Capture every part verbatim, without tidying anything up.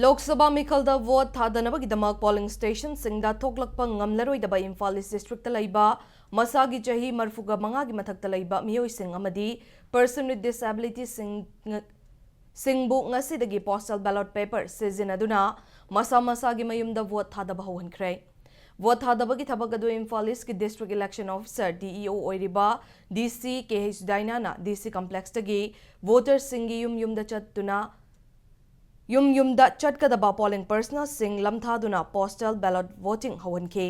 Lok Sabha ꯃꯤꯈꯜꯗ vote ꯊꯥꯗꯅꯕꯒꯤꯗꯃꯛ polling ꯁ꯭ꯇꯦꯁꯟꯁꯤꯡꯗ ꯊꯣꯛꯂꯛꯄ ꯉꯝꯂꯔꯣꯏꯗꯕ ꯏꯝꯐꯥꯜ ꯏꯁ district ꯂꯩꯕ ꯃꯁꯥꯒꯤ ꯆꯍꯤ ꯃꯔꯤꯐꯨꯒ ꯃꯉꯥꯒꯤ ꯃꯊꯛꯇ ꯂꯩꯕ ꯃꯤꯑꯣꯏꯁꯤꯡ ꯑꯃꯗꯤ person with disability ꯁꯤꯡ, ꯁꯤꯡꯕꯨ ꯉꯁꯤꯗꯒꯤ postal ballot paper ꯁꯤꯖꯤꯟꯅꯗꯨꯅ ꯃꯁꯥ ꯃꯁꯥꯒꯤ ꯃꯌꯨꯝꯗ ꯚꯣꯠ ꯊꯥꯗꯕ ꯍꯧꯍꯟꯈ꯭ꯔꯦ꯫ ꯚꯣꯠ ꯊꯥꯗꯕꯒꯤ ꯊꯕꯛ ꯑꯗꯨ ꯏꯝꯐꯥꯜ ꯏꯁꯀꯤ District Election Officer, D E O, ꯑꯣꯏꯔꯤꯕ D C K H ꯗꯥꯏꯅꯥꯅ D C complexꯇꯒꯤ ꯚꯣꯇꯔꯁꯤꯡꯒꯤ ꯌꯨꯝ ꯌꯨꯝꯗ ꯆꯠꯇꯨꯅ ꯌꯨꯝ ꯌꯨꯝꯗ ꯆꯠꯀꯗꯕ ꯄꯣꯂꯤꯡ ꯄꯔꯁꯅꯦꯜꯁꯤꯡ ꯂꯝꯊꯥꯗꯨꯅ postal ballot voting ꯍꯧꯍꯟꯈꯤ꯫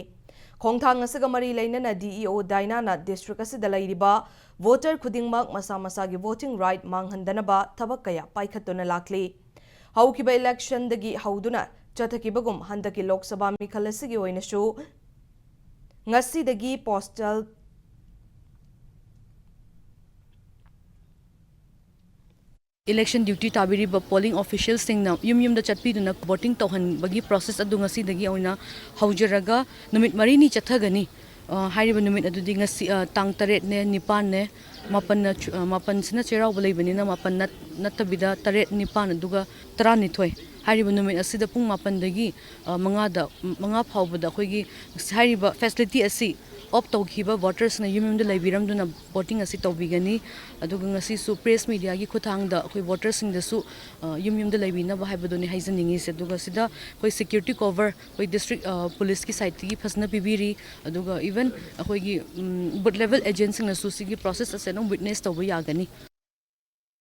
ꯈꯣꯡꯊꯥꯡ ꯑꯁꯤꯒ ꯃꯔꯤ ꯂꯩꯅꯅ D E O ꯗꯥꯏꯅꯥꯅ ꯗꯤꯁꯇ꯭ꯔꯤꯛ ꯑꯁꯤꯗ ꯂꯩꯔꯤꯕ ꯚꯣꯇꯔ ꯈꯨꯗꯤꯡꯃꯛ ꯃꯁꯥ ꯃꯁꯥꯒꯤ voting right ꯃꯥꯡꯍꯟꯗꯅꯕ ꯊꯕꯛ ꯀꯌꯥ ꯄꯥꯏꯈꯠꯇꯨꯅ ꯂꯥꯛꯂꯤ꯫ ꯍꯧꯈꯤꯕ ꯏꯂꯦꯛꯁꯟꯗꯒꯤ ꯍꯧꯗꯨꯅ ꯆꯠꯊꯈꯤꯕꯒꯨꯝ ꯍꯟꯗꯛꯀꯤ ꯂꯣꯛ ꯁꯚꯥ ꯃꯤꯈꯜ ꯑꯁꯤꯒꯤ ꯑꯣꯏꯅꯁꯨ ꯉꯁꯤꯗꯒꯤ postal election duty ꯇꯥꯕꯤꯔꯤꯕ ꯄꯣꯂꯤꯡ ꯑꯣꯐꯤꯁꯤꯌꯦꯜꯁꯤꯡꯅ ꯌꯨꯝ ꯌꯨꯝꯗ ꯆꯠꯄꯤꯗꯨꯅ voting ꯇꯧꯍꯟꯕꯒꯤ process ꯑꯗꯨ ꯉꯁꯤꯗꯒꯤ ꯑꯣꯏꯅ ꯍꯧꯖꯔꯒ ꯅꯨꯃꯤꯠ ꯃꯔꯤꯅꯤ ꯆꯠꯊꯒꯅꯤ꯫ ꯑ, ꯍꯥꯏꯔꯤꯕ ꯅꯨꯃꯤꯠ ꯑꯗꯨꯗꯤ ꯉꯁꯤ, ꯑ, ꯇꯥꯡ ꯇꯔꯦꯠꯅꯦ, ꯅꯤꯄꯥꯟꯅꯦ, ꯃꯥꯄꯟꯅ ꯆꯨ-, ꯑ, ꯃꯥꯄꯟꯁꯤꯅ ꯆꯩꯔꯥꯎꯕ ꯂꯩꯕꯅꯤꯅ ꯃꯥꯄꯟ ꯅꯠ-, ꯅꯠꯇꯕꯤꯗ ꯇꯔꯦꯠ, ꯅꯤꯄꯥꯟ, ꯑꯗꯨꯒ ꯇꯔꯥꯅꯤꯊꯣꯏ꯫ ꯍꯥꯏꯔꯤꯕ ꯅꯨꯃꯤꯠ ꯑꯁꯤꯗ ꯄꯨꯡ ꯃꯥꯄꯟꯗꯒꯤ, ꯑ, ꯃꯉꯥꯗ, ꯃꯉꯥ ꯐꯥꯎꯕꯗ ꯑꯩꯈꯣꯏꯒꯤ ꯍꯥꯏꯔꯤꯕ facility ꯑꯁꯤ opt ꯇꯧꯈꯤꯕ ꯚꯣꯇꯔꯁꯤꯡꯅ ꯌꯨꯝ ꯌꯨꯝꯗ ꯂꯩꯕꯤꯔꯝꯗꯨꯅ voting ꯑꯁꯤ ꯇꯧꯕꯤꯒꯅꯤ꯫ ꯑꯗꯨꯒ ꯉꯁꯤꯁꯨ press mediaꯒꯤ ꯈꯨꯠꯊꯥꯡꯗ ꯑꯩꯈꯣꯏ ꯚꯣꯇꯔꯁꯤꯡꯗꯁꯨ, ꯑ, ꯌꯨꯝ ꯌꯨꯝꯗ ꯂꯩꯕꯤꯅꯕ ꯍꯥꯏꯕꯗꯨꯅꯤ ꯍꯥꯏꯖꯅꯤꯡꯉꯤꯁꯦ꯫ ꯑꯗꯨꯒ ꯁꯤꯗ ꯑꯩꯈꯣꯏ security cover ꯑꯩꯈꯣꯏ district, ꯑ, policeꯀꯤ sideꯇꯒꯤ ꯐꯖꯅ ꯄꯤꯕꯤꯔꯤ꯫ ꯑꯗꯨꯒ even ꯑꯩꯈꯣꯏꯒꯤ, ꯎꯝ, booth level agentꯁꯤꯡꯅꯁꯨ ꯁꯤꯒꯤ process ꯑꯁꯦ ꯑꯗꯨꯝ witness ꯇꯧꯕ ꯌꯥꯒꯅꯤ꯫